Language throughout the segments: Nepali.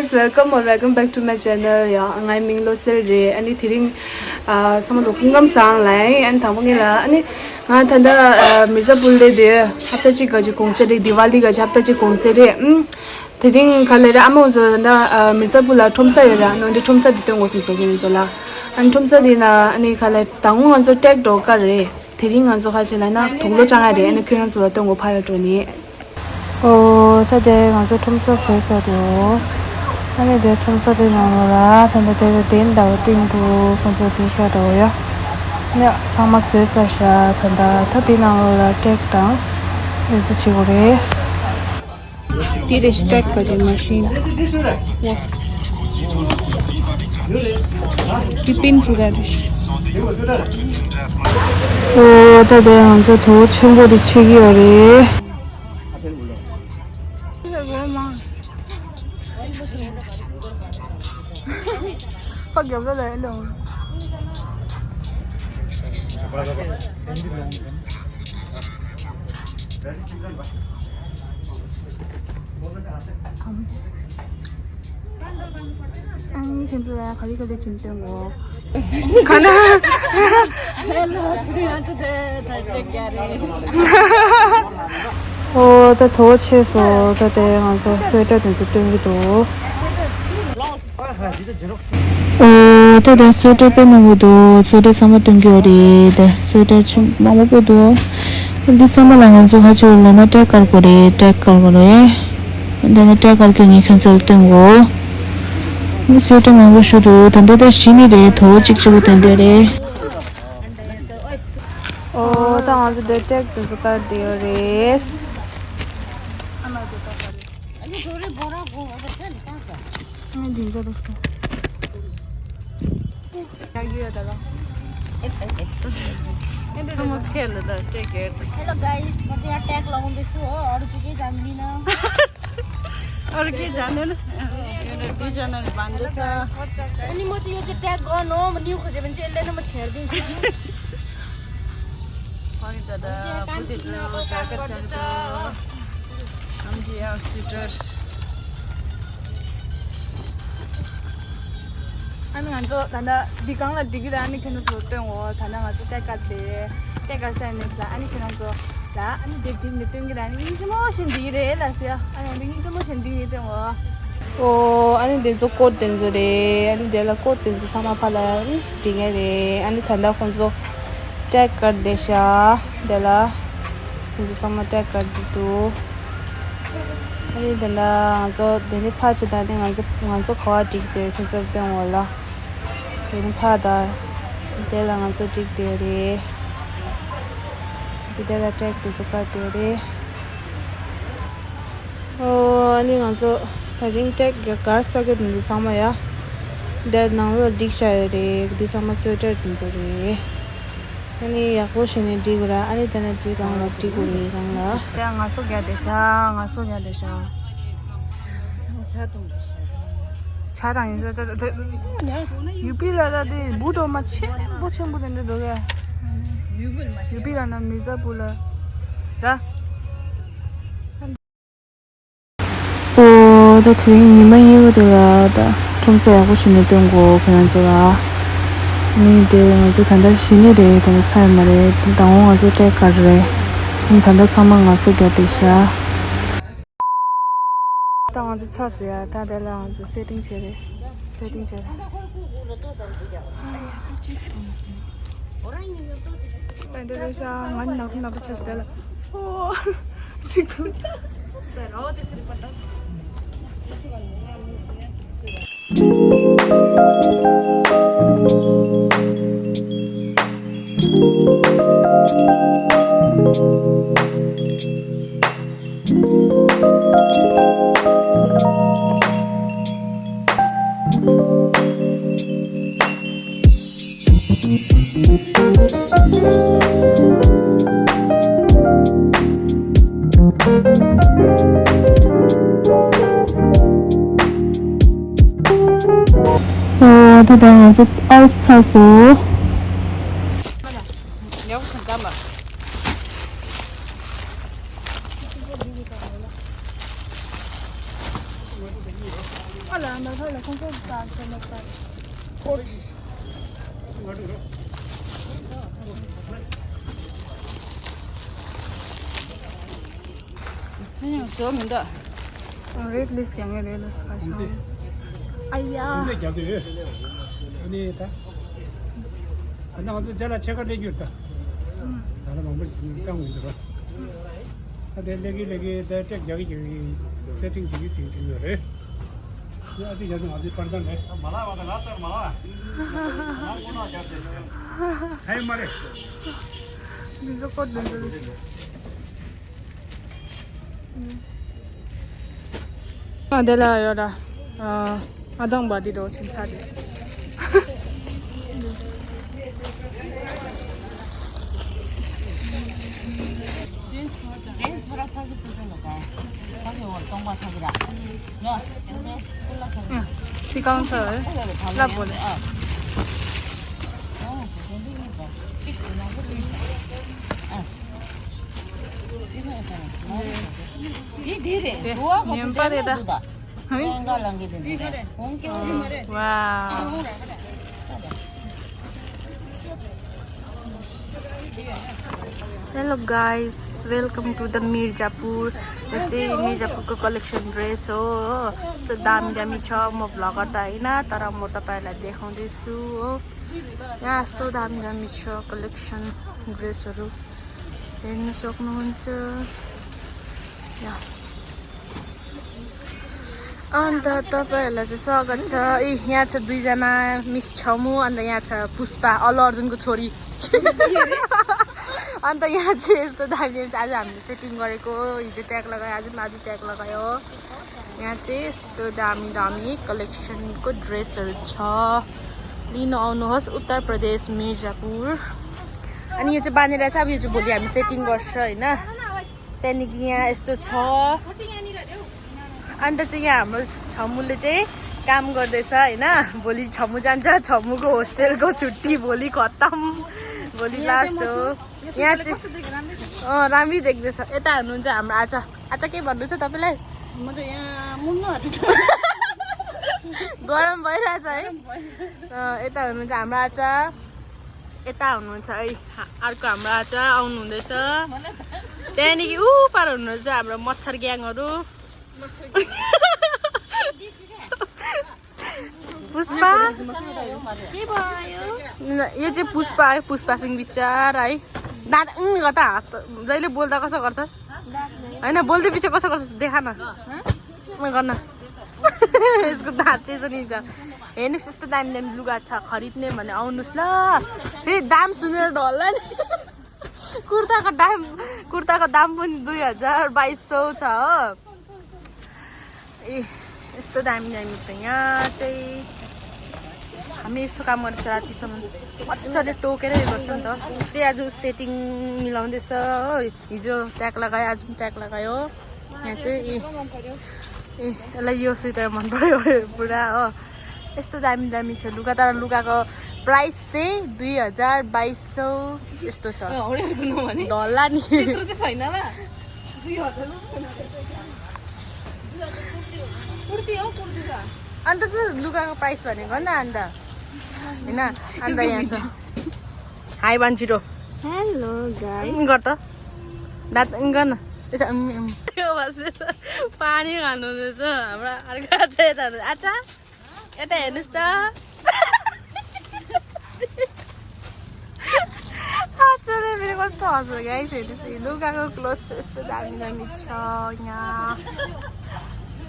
guys, welcome or welcome back to my channel. Yeah, I'm Minglo Serde. Ani thiring some lokungam sang lai and thamongila ani thanda Mirzapur de hafta chi gaji kongse de Diwali gaji hafta chi kongse de thiring khalera amo na Mirzapur la thomsa yera no de thomsa de tong osim so gin zola an thomsa de na ani khala tangung an zo tag do ka re thiring an zo kha chi na thonglo changa de ani kyun zo tong o phara to ni today I'm going to suicide. I need to suicide now. And the day that to suicide. Yeah, some suicide shot and the 30 now take down. This is serious. It is tech machine. Yeah. Keeping for that. Oh, today I'm going to change the chicken. Fuck your brother alone. Anh xem ra khali cái chuyện tương ngộ. Khana. Oh, the torch is so that they answer sweater than sitting with all. Oh, the sweater payment would do, so the summer to get the sweater mamma would do. The summer language of Hachul and attack corporate, tech corporate, and then attack our king consulting war. The sweater mamma should do, and the shiny day, torch with the day. Oh, the answer the tech is a card there is. Hello guys, म चाहिँ यहाँ ट्याग लगाउँदैछु हो अरु चाहिँ के जान्दिन अरु के जान्दैन यो डिजाइनहरु बान्दैछ अनि म चाहिँ यो चाहिँ ट्याग गर्नु हो म न्यू खोजे भने चाहिँ यसले नै म छेड्दिन्छु अनि दादा पुदिलो ज्याकेट चाहिन्छ समझी यार स्वेटर अनि हान्जो थाना दिकाङला दिगिरा अनि खेल्नु सोध्दै हो थाना हान्जो ट्यागले ट्यागर साइनेसला अनि खेल्नु ला अनि डेटिङ tingगिरा अनि चाहिँ म सेन्दिरे लास्या अनि हामी चाहिँ म सेन्दिरे हो अनि देजो कोट देन्जो रे अनि देला कोट देन्जो सामा फाला टिङे रे अनि थान्दा खन्जो ट्याग कर देशा देला देजो सामा ट्याग कर दितो अनि देला जो देने फाच दाने गांजो खवा टिक दे खन्जो दें होला देने फादा देला गांजो टिक दे रे देला ट्याग देजो कर दे रे अनि गांजो Kajing tek car socket in the summer, yeah. That now dictionary, the summer sweater in the way. Any ocean in Digura, any tenant on the Tiguri, yang aso gya desha charang yupi la de budo ma che bo chen bu den de do ga yupi la na Mirzapur la ra the twin, you may use the Tomsa ocean in Dongo, Peninsula. Need the Tanda Shinide and the time down as a take a ray. And Tanda Saman also get the shah. down on the Tasia, Tadela on the sitting chair. Sitting chair. And there is one knocking up the chest. Oh, the dance also so. Hola, me hola, ¿con qué estás? Coach. 그냥 저문다. Red list yang red list kasih. Ayah. 근데 저기 어디다? 나 어디 전화 제가 내줄다. 나는 뭐 땅 있어. 근데 내기 대책 저기 세팅 지기 요래. 어디 저기 어디 પડ다네. मला वाला तर मला. मला कोण आजाते. हाय मारे. Bisa kod dulu. Adalah ya dah. Adang badi do cinta dia. 제인스 브라 타기 쓰는 거. 가게 월동 마타기라. 야, 근데 올라가. Di counter. Lah boleh. Wow. Hello guys, welcome to the Mirzapur. यो चाहिँ मिर्जापुरको कलेक्सन ड्रेस हो यस्तो दामी दामी छ म भ्लगर त हैन तर म तपाईहरुलाई देखाउँदैछु हो यहाँ यस्तो दामी दामी छ कलेक्सन ड्रेसहरु हेर्न सक्नुहुन्छ यहाँ अन्त तपाईहरुलाई चाहिँ स्वागत छ यहाँ छ दुई जना मिस छमु अन्त यहाँ छ पुष्पा अल्लु अर्जुनको छोरी अन्त यहाँ चाहिँ यस्तो दामी दामी आज हामीले सेटिङ गरेको हिजो ट्याग लगायो आज ट्याग लगायो यहाँ चाहिँ यस्तो दामी दामी कलेक्सनको ड्रेसहरु छ लिन आउनुहोस् उत्तर प्रदेश मिर्जापुर अनि यो चाहिँ बानेर छ अब यो चाहिँ भोलि हामी सेटिङ गर्छ हैन त्यहाँदेखि यहाँ यस्तो छ अन्त चाहिँ यहाँ हाम्रो छमुले चाहिँ काम गर्दैछ हैन भोलि छमु जान्छ छमुको होस्टेलको छुट्टी भोलि खत्तम भोलि लास्ट हो यहाँ चाहिँ राम्रै देख्दैछ यता हुनुहुन्छ हाम्रो आचा आचा के भन्नु छ तपाईलाई म त यहाँ मुन्नु हट्छ गरम भइरहेछ है यता हुनुहुन्छ हाम्रो आचा यता हुनुहुन्छ है अर्को हाम्रो आचा आउनु हुँदैछ त्यहाँदेखि उ पार हुनुहुन्छ हाम्रो मच्छर ग्याङहरु पुष्पा के भयो यो चाहिँ पुष्पा है पुष्पा सिंह विचार है दाँत गर्दा हाँस जहिले बोल्दा कसो गर्छस् हैन बोल्दै पछि कसो गर्छस् देखा न गर्न यसको दाँत चाहिँ यसो निन्छ हेर्नुस् यस्तो दामी दामी लुगा छ खरिद्ने भने आउनुस् ल फेरि दाम सुनेर ढल्ला नि कुर्ताको दाम पनि 2200 छ हो ए यस्तो दामी दामी छ यहाँ चाहिँ हामी यस्तो काम गर्छ रातिसम्म मजाले टोकेर गर्छ नि त चाहिँ आज सेटिङ मिलाउँदैछ हो हिजो ट्याग लगायो आज पनि ट्याग लगायो यहाँ चाहिँ ए यसलाई यो स्वेटर मन पर्यो पुरा हो यस्तो दामी दामी छ लुगा तर लुगाको प्राइस चाहिँ 2200 यस्तो छ ढल्ला नि छैन ल 2000 अन्त त लुगाको प्राइस भनेको नि अन्त हैन अन्त यहाँ छ हाई 10 हेलो गाइस गर त दात गर्न पानी खानु हुँदैछ हाम्रो अर्को आचा यता आचा यता हेर्नुहोस् त आचाले मेरो कस्तो हँस गाइस हेर्नुहोस् लुगाको क्लोथ यस्तो दामी दामी छ यहाँ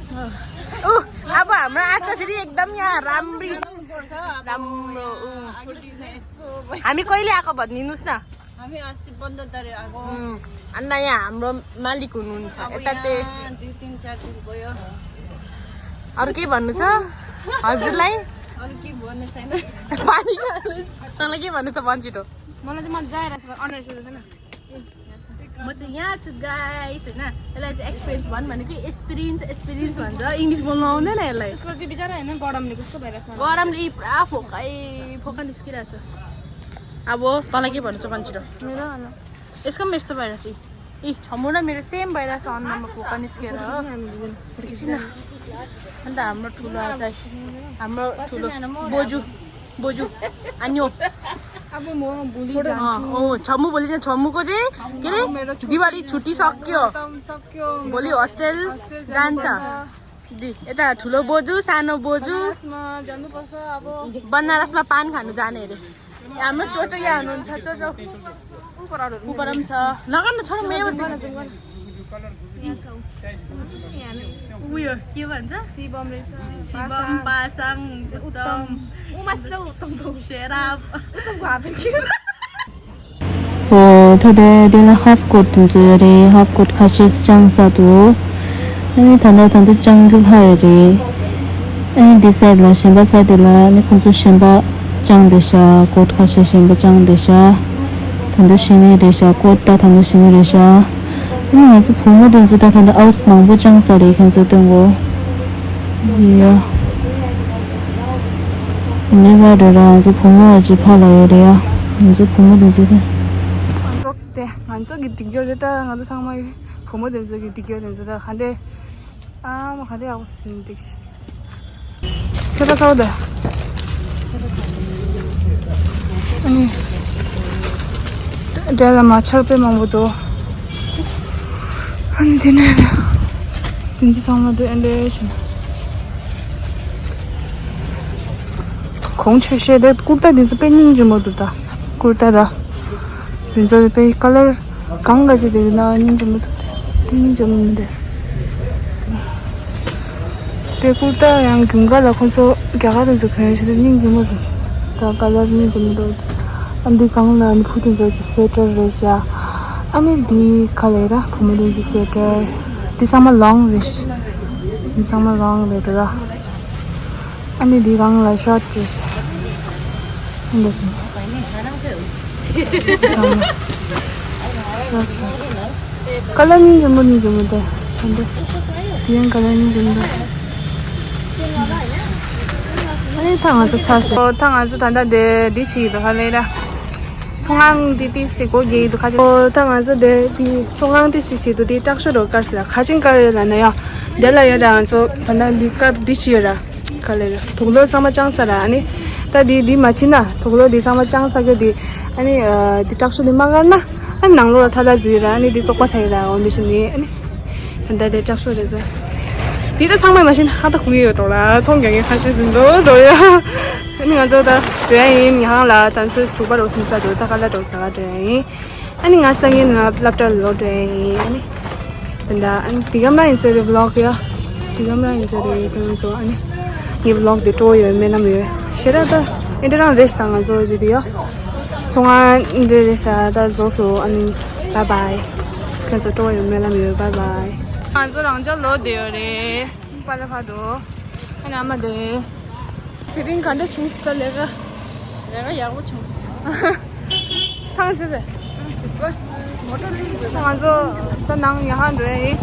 अब हाम्रो आचा फेरि एकदम यहाँ राम्रो हामी कहिले आएको भनिदिनुहोस् न हामी अस्ति 15 तारिक आएको अन्त यहाँ हाम्रो मालिक हुनुहुन्छ यता चाहिँ 2-3-4 दिन भयो अरु के भन्नु छ हजुरलाई अरु के भन्नु छैन पानी खानुलाई के भन्नु छ भन्चिटो मलाई चाहिँ मजा आइरहेको छ अन्डरस्ट्यान्ड छैन म चाहिँ यहाँ छु गाइस हैन यसलाई चाहिँ एक्सपिरियन्स भन्नु भनेको एक्सपिरियन्स भन्छ इंग्लिश बोल्नु आउँदैन यसलाई यसको चाहिँ बिचारा हैन गरमले कस्तो भइरहेछ गरमले पुरा फोका निस्किरहेछ अब तँलाई के भन्नु छ भन्चिटो मेरो यसको पनि यस्तो भइरहेछ छमु र मेरो सेम भइरहेछ अन्नमा फोका निस्केर अन्त हाम्रो ठुलो चाहिँ हाम्रो ठुलो बोजू बोजू आन्यो अब म भोलि छम्मु भोलि चाहिँ छम्मुको चाहिँ के अरे दिवाली छुट्टी सक्यो सक्यो भोलि होस्टेल जान्छ यता ठुलो बोजू सानो बोजू जानुपर्छ अब बनारसमा पान खानु जाने अरे हाम्रो चोचो यहाँ हुनुहुन्छ चोचो उपर पनि छ लगाउन न छोरा उयो के भन्छ शिवम रहेछ शिवम पासाङ उत्तम Sherab today din half coat re half coat khashis chang sa tu ani thanda jungle ha re ani decide la shamba sa de la ani kunzu shamba chang de sha coat khashis shamba chang de sha thanda shine de sha coat ta thanda shine de sha ani ma su phomo de zu ta thanda aus mang bu chang sa re khan su den go ya ni ba de ra zu phomo ji pha la re ya ni zu phomo de zu de 만족이 디겨졌다 나도 상마이 부모들 저기 디겨졌다 한데 뭐 한데 하고 있는데 새로 사오다 아니 내가 마찰 빼만 보도 아니 되네 진짜 상마도 엔데션 공채시에 꿀따 진짜 빼닝지 모두다 꿀따다 진짜 배 컬러 강가지 되나 아닌지 모르겠는데 대구다 양 금가라 콘소 가가든지 그냥 있는지 모르겠어 다 갈라지는지 모르겠어 안디 강나는 푸든지 스웨터를 아니 디 컬러라 부모든지 스웨터 디사마 롱 리시 디사마 롱 레더라 아니 디 강라 셔츠 근데서 color는 좀 돼. 근데 그냥 color는 좀 돼. 아니 탕아도 샀어. 탕아도 단단데 리치도 하래라. 송앙디디 시고기도 가지고 탕아도 데디 송앙디 시시도 디 딱쇼도 갈스라. 가진 깔라나요. 델라야랑서 단단디가 리치여라. 칼레라. 동로 sama 장사라. 아니 다디 마치나 동로 디 sama 장사게디 아니 디탁쇼 디 마가나 아니 낭로 타다 주이라 아니 디 속과 사이라 온디시니 아니 근데 디탁쇼 데서 디도 상마 마신 하다 구이요 돌아 총경이 하시진도 도야 아니 가져다原因 이항라 단수 두바로 심사도 다갈라 도사가 돼 아니 가상인 랍터 로데 아니 근데 아니 디가마 인세리 블로그야 디가마 인세리 그래서 아니 이 블로그 디 토요 메나메 싫어다 인터넷 레스토랑 저지디요 송안데사 다 조소 아니 바이바이 그래서 또 연락을 바이바이 안저랑 저 로데요레 빨라파도 아니 아마데 드린 간데 중스다 내가 야고 중스 탕지세 모터리 안저 난 양한데